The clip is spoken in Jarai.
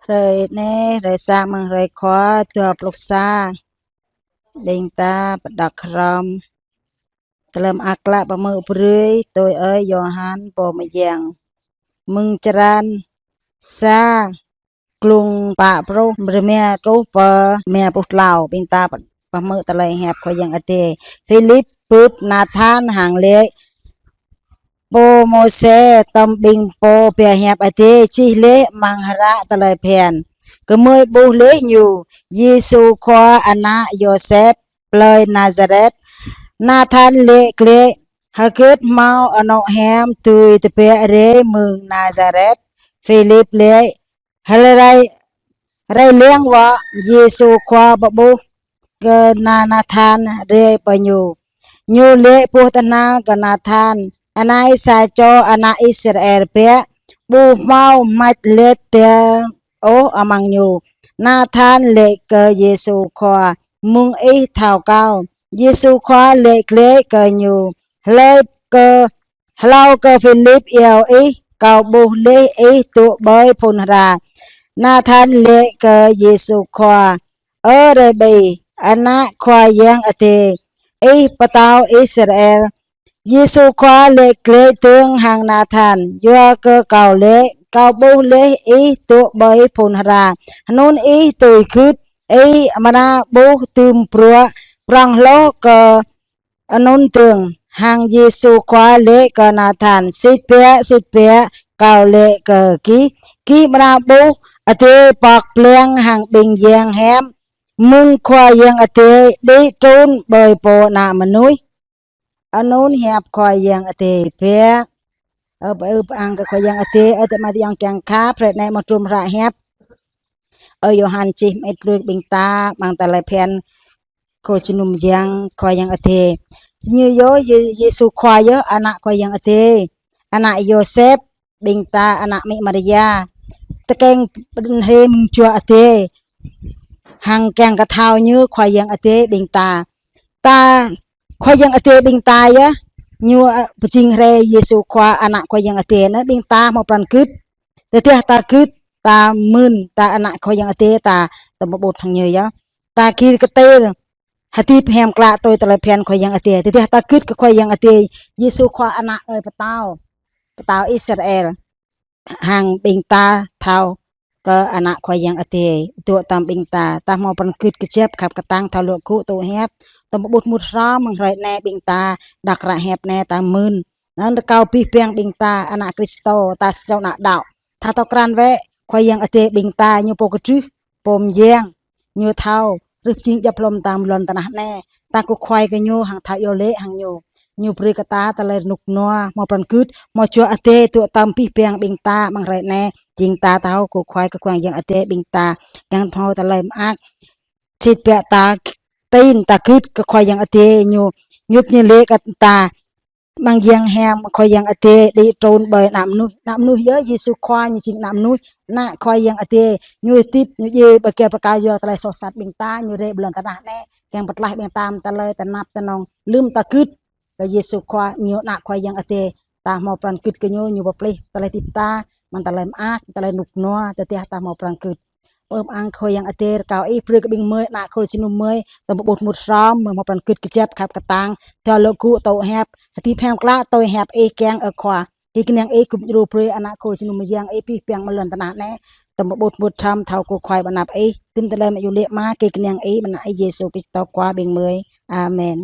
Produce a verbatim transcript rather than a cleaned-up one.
Hrơi anai, hrơi sa mơ̆ng hrơi khua dua pluh sa. Ƀing ta pơđok hrŏm tơlơi mơak klă pơmơ̆ brơi tui ơi Yôhan pô mơyang. Mơ̆ng črăn sa, klung pă pluh rơma truh pơ rơma pluh klâo. Ƀing ta pơmơ̆ tơlơi hiăp Khua Yang Adai. Philip bưp Nathan hăng laĭ: Pô Môseh tơm ƀing pô pơhiăp Adai čih laih amăng hră tơlơi phiăn: Gơmơi ƀuh laih Ñu, Yêsu Khua, ană Yôsep, plơi Nazaret. Nathan laĭ glaĭ: Hơgĕt hmâo anŏ hiam dưi tơbiă rai mơ̆ng Nazaret? Philip laĭ: Rai, rai lăng wơ̆t. Yêsu Khua pơƀuh kơ Na-, Nathan rai pơ Ñu. Ñu laĭ boh tơhnal kơ Nathan: Anai sa čô ană Israel biă, ƀu hmâo hmach let tơl ôh amăng Ñu. Nathan laĭ kơ Yêsu Khua: Mơ̆ng Ih thâo Kâo? Yêsu Khua laĭ glaĭ kơ ñu: Hlơi kơ Hlâo kơ Philip iâu ih, kâo ƀuh laih ih dŏ ƀơi phŭn hra. Nathan laĭ kơ Yêsu Khua: Ơ Rabbi, Ană Khua Yang Adai, Ih pơtao Israel. Yêsu Khua laĭ glaĭ dơ̆ng hăng Nathan: Yua kơ kâo laĭ, kâo ƀuh laih ih dŏ ƀơi phŭn hra, anŭn ih tui gưt, ih amra ƀuh dŭm bruă prŏng hloh kơ anŭn dơ̆ng. Hăng Yêsu Khua laĭ kơ Nathan: Sĭt biă, sĭt biă, kâo laĭ kơ gih, gih amra ƀuh adai pŏk pleng hăng ƀing yang hiam mơ̆ng Khua Yang Adai đĭ trŭn ƀơi Pô Ană Mơnuih. Anŭn hiăp Khua Yang Adai biă. Ơ, ơ, pơang kơ Khua Yang Adai. Ơ, tơma tơyŏng kiăng khăp, hrơi anai mơ̆ trŭm hră hiăp ơi Yôhan čih mơit lui ƀing ta amăng tơlơi phiăn Khul Jơnum Yang Khua Yang Adai. Ñu yơh, Yê-, Yêsu Khua yơh Ană Khua Yang Adai, ană Yôsep, ƀing ta, ană amĭ Maria. Tơkeng pơđĭn hĭ mơ̆ng Jua Adai. Hăng kiăng kơ thâo Ñu Khua Yang Adai ƀing ta. Ta, Khua Yang Adai ƀing ta yơh, Ñu, ơ, pơjing rai Yêsu Khua Ană Khua Yang Adai anŭn ƀing ta hmâo pran gưt. Tơdah ta gưt, ta mưn, ta ană Khua Yang Adai, ta, ta pơƀut hăng Ñu yơh. Ta gir kơtir hơdip hiam klă tui tơlơi phiăn Khua Yang Adai. Tơdah ta gưt kơ Khua Yang Adai, Yêsu Khua Ană ơi pơtao, pơtao Israel. Hăng ƀing ta thâo kơ Ană Khua Yang Adai dŏ tơm ƀing ta, ta hmâo pran gưt kơjăp khăp kơtang thâo lŏk gŭ tŭ hiăp, tơm pơƀut mŭt hrŏm mơ̆ng hrơi anai ƀing ta đŏk hră hiăp anai ta mưn. Anŭn rơkâo abih bang ƀing ta ană Kristô, ta sa čô ană đaŏ. Ta thâo krăn wơ̆t, Khua Yang Adai ƀing ta, Ñu pô kơdrưh, pô mơyang, Ñu thâo rơ̆k jing djŏp hlŏm ta mơ̆ng lŏn tơnah anai. Ta kơkuh kơkuh kơ Ñu hăng thâo iâu laĭ hăng Ñu. Ñu brơi kơ ta tơlơi rơnŭk rơnua, hmâo pran gưt, hmâo Jua Adai dŏ tơm abih bang ƀing ta amăng hrơi anai. Jing ta thâo kơkuh kơkuh kơ Khua Yang Adai ƀing ta, kiăng hmâo tơlơi mơak. Sĭt biă ta tin, ta gưt kơ Khua Yang Adai, Ñu, Ñu pơñen laĭ kơ ta amăng yang hiam Khua Yang Adai đĭ trŭn ƀơi ană mơnuih. Ană mơnuih yơh Yêsu Khua, Ñu jing ană mơnuih, Ană Khua Yang Adai. Ñu hơdip, Ñu djai ƀơi kơyâo pơkă yua tơlơi soh sat ƀing ta, Ñu rai ƀơi lŏn tơnah anai kiăng pơtlaih ƀing ta mơ̆ng tơlơi tơnap tơnong. Lơ̆m ta gưt kơ Yêsu Khua, Ñu Ană Khua Yang Adai, ta hmâo pran gưt kơ Ñu, Ñu pơplih tơlơi hơdip ta mơ̆ng tơlơi mơak, tơlơi rơnŭk rơnua, tơdah ta hmâo pran gưt. Pơang Khua Yang Adai, rơkâo Ih brơi kơ ƀing gơmơi, ană Khul Jơnum gơmơi, tơm pơƀut mŭt hrŏm, mơ̆ hmâo pran gưt kơjăp khăp kơtang, thâo lŏk gŭ tŭ hiăp, hơdip hiam klă tui hiăp Ih kiăng, ơ Khua. Hĭ kơnang Ih gum djru brơi ană Khul Jơnum mơyang Ih abih bang mơ̆ng lŏn tơnah anai, tơm pơƀut mŭt hrŏm thâo kơkuh kơkuh ƀơi anăp Ih, tŭm tơlơi mơak iâu laĭ mơ̆ hĭ kơnang Ih, ƀơi anăn Ih Yêsu Krist Khua ƀing gơmơi. Amen.